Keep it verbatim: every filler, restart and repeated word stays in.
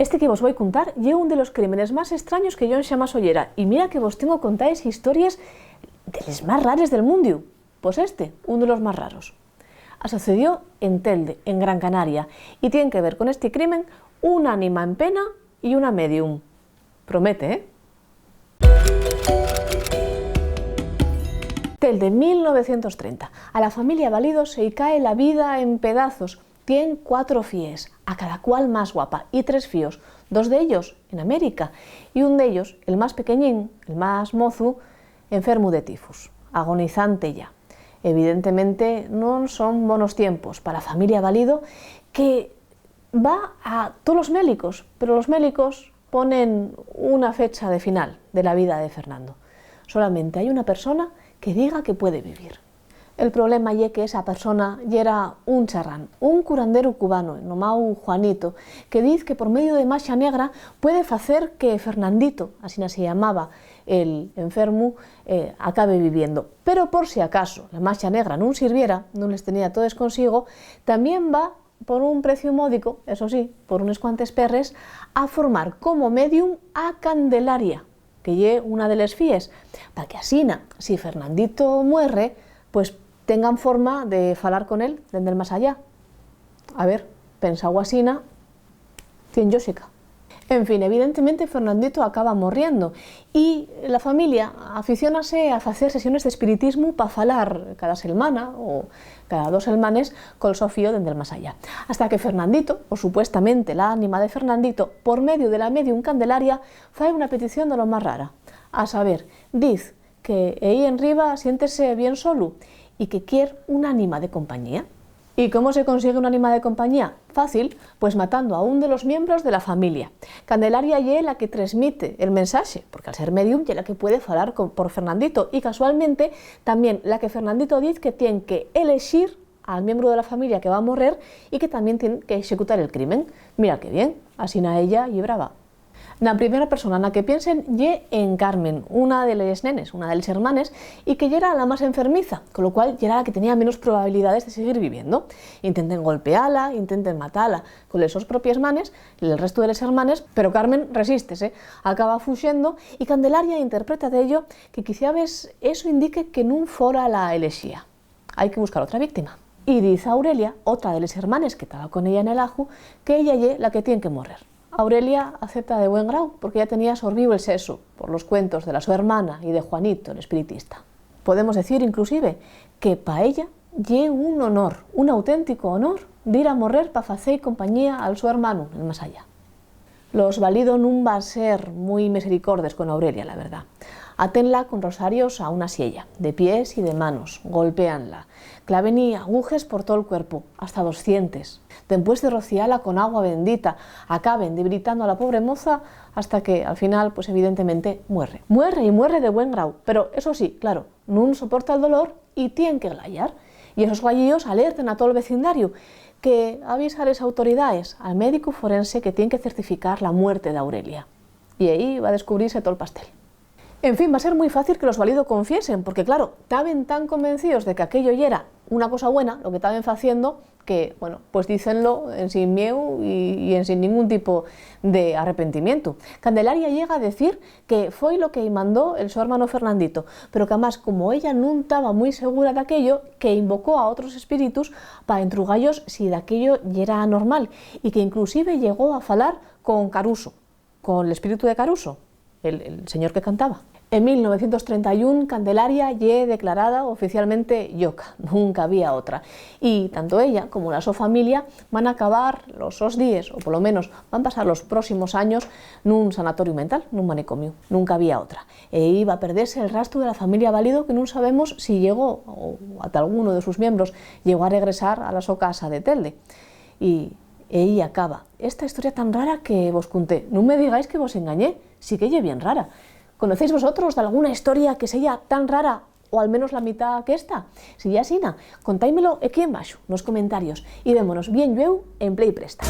Este que vos voi contar ye ún de los crímenes más estraños que yo enxamás oyera, y mira que vos tengo contaes histories de les más rares del mundiu. Pos este, ún de los más raros. Asocedió en Telde, en Gran Canaria, y tien que ver con esti crimen una ánima en pena y una medium. Promete, ¿eh? Telde, mil novecientos trenta. A la familia Valido se-y cae la vida en pedazos. Tien cuatro fíes, a cada cual más guapa, y tres fíos, dos d'ellos en América, y ún d'ellos, el más pequeñín, el más mozu, enfermu de tifus, agonizante ya. Evidentemente, non son bonos tiempos pa la familia Valido, que va a tolos mélicos, pero los mélicos ponen una fecha de final de la vida de Fernando. Solamente hai una persona que diga que puede vivir. El problema ye que esa persona yera un charrán, un curanderu cubano nomáu Juanito, que diz que por medio de maxia negra puede facer que Fernandito, asina se llamaba el enfermu, eh, acabe viviendo. Pero por si acaso la maxia negra nun sirviera, nun les tenía todes consigo, tamién va por un preciu módico, eso sí, por unes cuantes perres, a formar como medium a Candelaria, que ye una de les fíes, pa que asina, si Fernandito muerre, pues tengan forma de falar con él dende el más allá. A ver, pensao asina, tien lóxica. En fin, evidentemente Fernandito acaba morriendo y la familia aficiónase a facer sesiones d'espiritismu pa falar cada selmana o cada dos selmanes col so fío dende el más allá. Hasta que Fernandito, o supuestamente la ánima de Fernandito, por medio de la medium Candelaria, fai una petición de lo más rara. A saber, diz que ehí enriba siéntese bien solu y que quier un ánima de compañía. ¿Y cómo se consigue un ánima de compañía? Fácil, pues matando a un de los miembros de la familia. Candelaria ye la que tresmite el mensaxe, porque al ser medium ye la que puede falar con, por Fernandito, y casualmente tamién la que Fernandito diz que tien que elexir al miembru de la familia que va a morrer y que tamién tien que executar el crimen. Mira qué bien, asina ella ye brava. Na primera persona na que piensen ye en Carmen, una de les nenes, una de les hermanes, y que yera la más enfermiza, con lo cual yera la que tenía menos probabilidades de seguir viviendo. Intenten golpeala, intenten matala con les sos propies manes, el restu de les hermanes, pero Carmen resístese, acaba fuxendo, y Candelaria interpreta d'ello que quiciabes eso indique que nun fora la elexía. Hai que buscar otra víctima. Y diz a Aurelia, otra de les hermanes que taba con ella nel aju, que ella ye la que tien que morrer. Aurelia acepta de buen grau, porque ya tenía sorbíu el sesu por los cuentos de la so hermana y de Juanito, el espiritista. Podemos decir, inclusive, que pa ella ye un honor, un auténtico honor, dir a morrer pa facer compañía al so hermanu nel más allá. Los Valido nun van ser mui misericordes con Aurelia, la verdá. Átenla con rosarios a una siella, de pies y de manos, golpéanla, cláven-y agujes por tol cuerpu, hasta doscientes. Dempués de rociala con agua bendita, acaben debritando a la pobre moza hasta que, al final, pues, evidentemente, muerre. Muerre y muerre de buen grau, pero, eso sí, claro, nun soporta el dolor y tien que glayar. Y esos glayios alerten a tol vecindariu, que avisa a les autoridaes, al médicu forense que tien que certificar la muerte d'Aurelia. Y ehí va a descubrirse tol pastel. En fin, va a ser mui fácil que los Valido confiesen, porque, claro, taben tan convencíos de que aquello yera una cosa buena, lo que taben faciendo, que, bueno, pues dícenlo ensin mieu y, y ensin ningún tipo de arrepentimientu. Candelaria llega a decir que foi lo que-y mandó el so hermano Fernandito, pero que, amás, como ella nun taba mui segura d'aquello, que invocó a otros espíritus pa entrugallos si d'aquello yera normal, y que inclusive llegó a falar con Caruso, con l'espíritu de Caruso, el, el señor que cantaba. En mil novecientos trenta y un, Candelaria ye declarada oficialmente lloca, nun cabía otra. Y tanto ella como la so familia van acabar los sos díes, o polo menos van pasar los próximos años, nun sanatoriu mental, nun manicomiu. Nun cabía otra. Ehí va perdese el rastru de la familia Valido, que nun sabemos si llegó, o ata alguno de sus miembros llegó a regresar a la so casa de Telde. Y ehí acaba esta historia tan rara que vos conté. Nun me digáis que vos engañé, sí que ye bien rara. ¿Conocéis vosotros d'alguna historia que seya tan rara, o al menos la mitá que esta? Si ye asina, contáimelo equí embaxo, nos comentarios, y vémonos bien llueu en Play Presta.